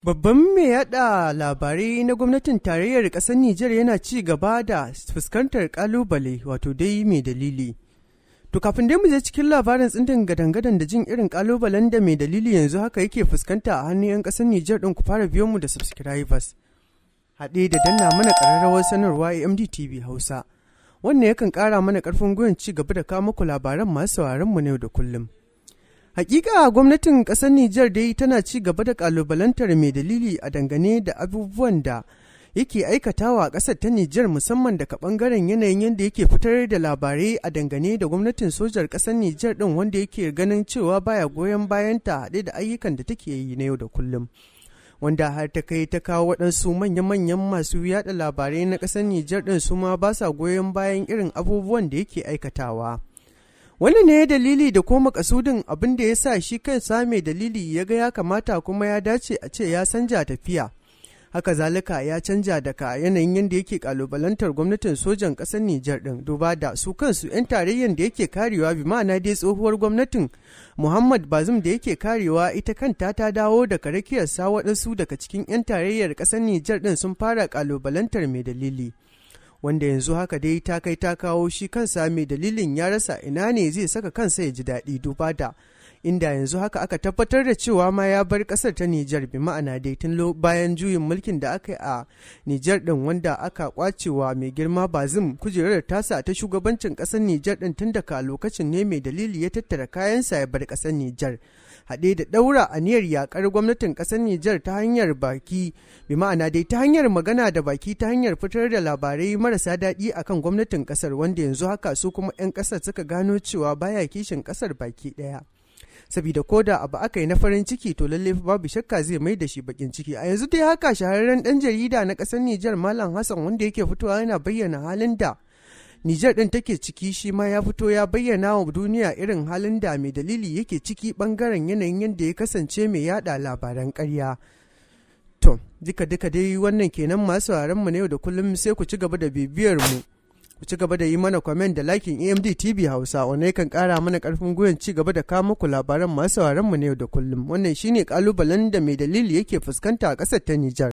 Babban mai yada labarai na gwamnatin tarayyar ƙasar Nijar yana ci gaba da fuskantar ƙalubale, wato dai mai dalili. To kafin dai mu je cikin labarin tsindin gadan-gadan da jin irin ƙalubalen da mai dalili yanzu haka yake fuskanta a hannun 'yan ƙasar Nijar ɗin, ku fara biyo mu da subscribers. Haɗe da danna mana ƙararrawar sanarwa AMD TV Hausa. Wannan yakan ƙara mana ƙarfin gwiwan ci gaba da kawo muku labaran masu sauraron mu na yau da kullum. Hakika gwamnatin ƙasar Nijar dai tana ci gaba da ƙalubalantar mai dalili a dangane da abubuwan da yake aikatawa a ƙasar ta Nijar, musamman daga ɓangaren yanayin yadda yake fitar da labarai a dangane da gwamnatin sojar ƙasar Nijar ɗin, wanda yake ganin cewa baya goyon bayan ta haɗe da ayyukan da take yi na yau da kullum. Wanda har ta kai ta kawo waɗansu manya-manyan masu yaɗa labarai na ƙasar Nijar ɗin su ma ba sa goyon bayan irin abubuwan da yake aikatawa. Wannan ne dalili da kuma makasudin abin da ya sa shi kansa mai dalili ya ga ya kamata kuma ya dace a ce ya canja tafiya. Haka zalika ya canja daga yanayin yadda yake kalubalantar gwamnatin sojan ƙasar Nijar ɗin, duba da su kansu 'yan tarayyan da yake karewa, bi ma'ana dai tsohuwar gwamnatin Muhammad Bazum da yake karewa, ita kanta ta dawo daga rakiyarsa. Waɗansu daga cikin 'yan tarayyar ƙasar Nijar ɗin sun fara kalubalantar mai dalili. Wanda yanzu haka dai ta kai ta kawo shi kansa mai dalilin ya rasa ina ne zai saka kansa ya ji daɗi, duba da inda yanzu haka aka tabbatar da cewa ma ya bar ƙasar ta Nijar, bi ma'ana dai tun bayan juyin mulkin da aka yi a Nijar ɗin, wanda aka kwacewa mai girma Bazum kujerar tasa ta shugabancin ƙasar Nijar ɗin. Tun daga lokacin ne mai dalili ya tattara kayansa ya bar ƙasar Nijar, haɗe da ɗaura aniyar yaƙar gwamnatin ƙasar Nijar ta hanyar baki, bi ma'ana dai ta hanyar magana da baki, ta hanyar fitar da labarai marasa daɗi akan gwamnatin ƙasar, wanda yanzu haka su kuma 'yan ƙasar suka gano cewa baya kishin ƙasar baki ɗaya. Sabida ko da abu aka yi na farin ciki, to lalle babu shakka zai mai da shi bakin ciki. A yanzu dai haka shahararren ɗan jarida na ƙasar Nijar, Malam Hassan, wanda yake fitowa yana bayyana halin da Nijar ɗin take ciki, shi ma ya fito ya bayyana wa duniya irin halin da mai dalili yake ciki ɓangaren yanayin yadda ya kasance mai yada labaran ƙarya. To, duka duka dai wannan kenan, masu mu na yau da kullum, sai ku ci gaba da bibiyar mu. Ku ci gaba da yi mana comment da liking AMD TV Hausa, wanda yakan ƙara mana ƙarfin gwiwan ci gaba da kawo muku labaran, masu mu na yau da kullum. Wannan shine ƙalubalen da mai dalili yake fuskanta a ƙasar ta Nijar.